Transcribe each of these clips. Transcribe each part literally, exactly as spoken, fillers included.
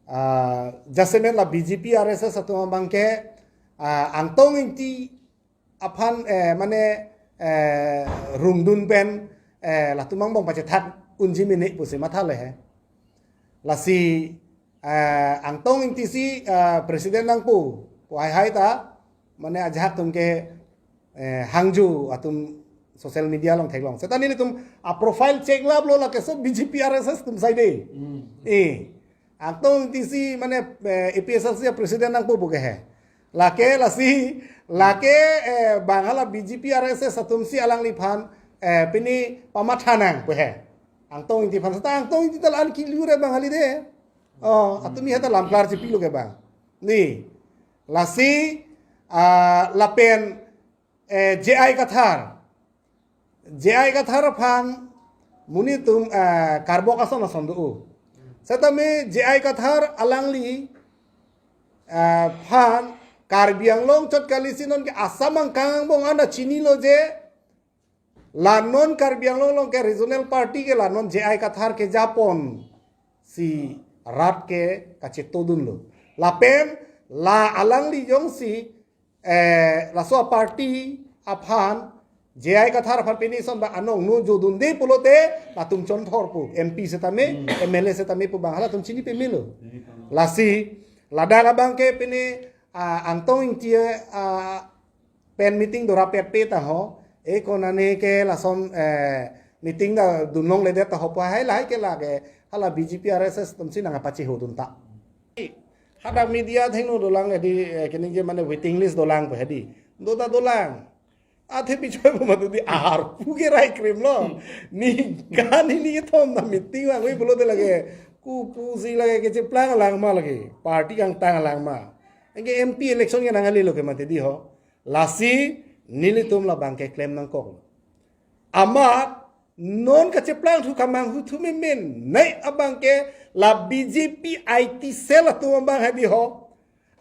Ah, jasemet la B J P R S S atum abang ke, ah, Angtong Ingti aphan, eh, mane, eh, rungdun pen, eh, latum angbong pachethak unji mene pusi matha le he. Lasi, eh, Angtong Ingti si, eh, president nangpo, pu haihai ta, mane ajahak atum ke, eh, hangjo atum social media along theklong. Seta nelitum a profile check lap lo, lake so B J P R S S atum sai de. Hmm. Eh, Angtong Ingti si mane, eh, A P H L C president nangpo pu ke he. Lake lasi, lake, eh, bang hala B J P R S S atum si alangliphan, eh, pini pamatha nang pu he. Angtong Ingti aphan, seta Angtong Ingti ta la-an kiliure bang hali de. Oh, atum he ta lam klar chipilo ke bang. Ni, lasi, ah, lapen, eh, J I Kathar. J I Kathar aphan monit atum, eh, karbok ason ason do. Setame J I Kathar alangli, eh, aphan Karbi Anglong chot kali si non ke Assam angkang angbong an ta chinilo je, la non Karbi Anglong along ke regional party ke la non J I Kathar kejapon si rat ke kachetodunlo. Lapen la alangli jongsi, eh, laso a party aphan, J I Kathar aphan pini son ba anong nu jodunde pulote, latum chonthor pu, M P setame, Hmm. M L A setame pu bang halatum chini pemelo. Chini pemelo. Lasi, ladak abang ke pini, ah, Angtong Ingti, ah, pen meeting do rapet pe ta ho, e konane ke lason, eh, meeting ta dunlongledet ta ho pu hai lahai ke lake, hala B J P R S S atum si nangpachehodun ta. Hadak media athengno dolang hedi, eh, keningje mane waiting list dolang pu hedi. Do ta dolang. Athe pichoi pu mati di arpu ke rai krim lo. Ningkan hini kethom ta meeting vangve pulote lake. Kopusi lake kecheplang alang ma lake. Party kangtang alang ma. Anke M P election ke nangkali lo ke mati di ho. Lasi nelitum labang ke klem nangkok. Amat non kacheplangthu kamanghu thu memen nai abang ke la B J P I T cell atum abang hedi ho.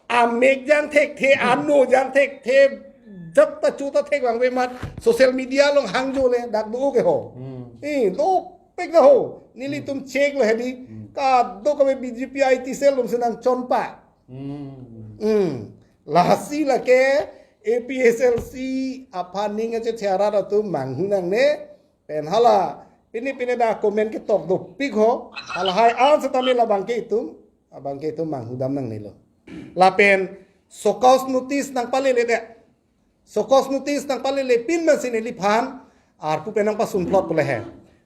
Amek jang thekthe, ano jang thekthe, jat ta chu ta thek vangve mat social media along hangjo le dak do ke ho. Hmm. Eh, dopik ta ho. Nelitum check lo hedi. Hmm. Kadokave B J P I T cell atum si nangchonpa. Hmm. Hmm. Lasi lake A P H L C aphan ning achethe arat atum manghu nangne. Pen hala pini pini da comment ketok dopik ho. Halahai an setame labang ke itum, abang ke itum manghudam nangnelo. Lapen show cause notice nangpalele de. Show cause notice nangpalele pin man si neliphan arpu pen nangpasun plot pule he.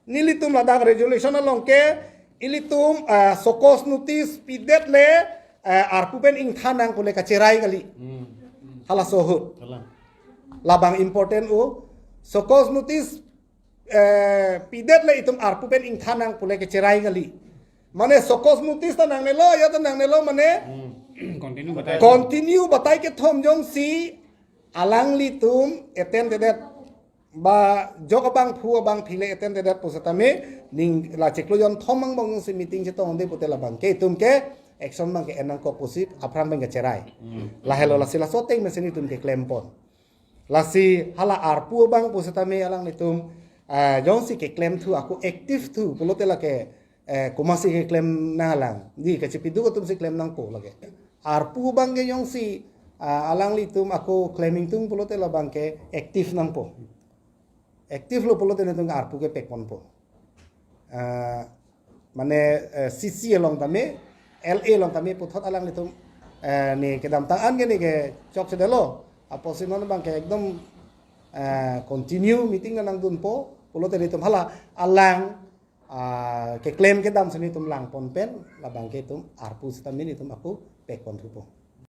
Nelitum ladak resolution along ke ilitum, ah, show cause notice pidet le, ah, arpu pen ingthan nang pule kacherai kali. Hmm. Halaso ahut. Kalang. Labang important o. Show cause notice, eh, pidet le itum arpu pen ingthan nang pule kacherai kali. Mane show cause notice ta nangnelo, ya ta nangnelo mane Hmm. Continue batai. Continue batai kethom jongsi alanglitum attend tedet ba jok abangphu abangphi le attend tedet pu setame ning la chiklo jonthom angbong jongsi meeting chetongde pute labang ke itum ke action abang ke en nangkok pusi aphrang abang kacherai. Hmm. Lahelo lasi laso ateng mesen itum ke klempon. Lasi hala arpu abang pu setame alanglitum, ah, jongsi keklem thu ako active thu pulote lake, eh, komatsi keklem nanglang. Di kachepiduk atum si klem nangpo lake. Arpu abang ke jongsi, ah, alanglitum ako klem ingtung pulote labang ke active nangpo. Active lo pulote netum arpu ke pekponpo. Ah, mane, eh, C C along tame, L A along tame puthot alanglitum, eh, ne kedamtang an ke ne kechokchedetlo. Apotsi non abang ke ekdom, eh, continue meeting nangdunpo pulote netum hala alang, ah, keklem kedam si netum langpon pen labang ke itum arpu setame netum ako pekpon thupo.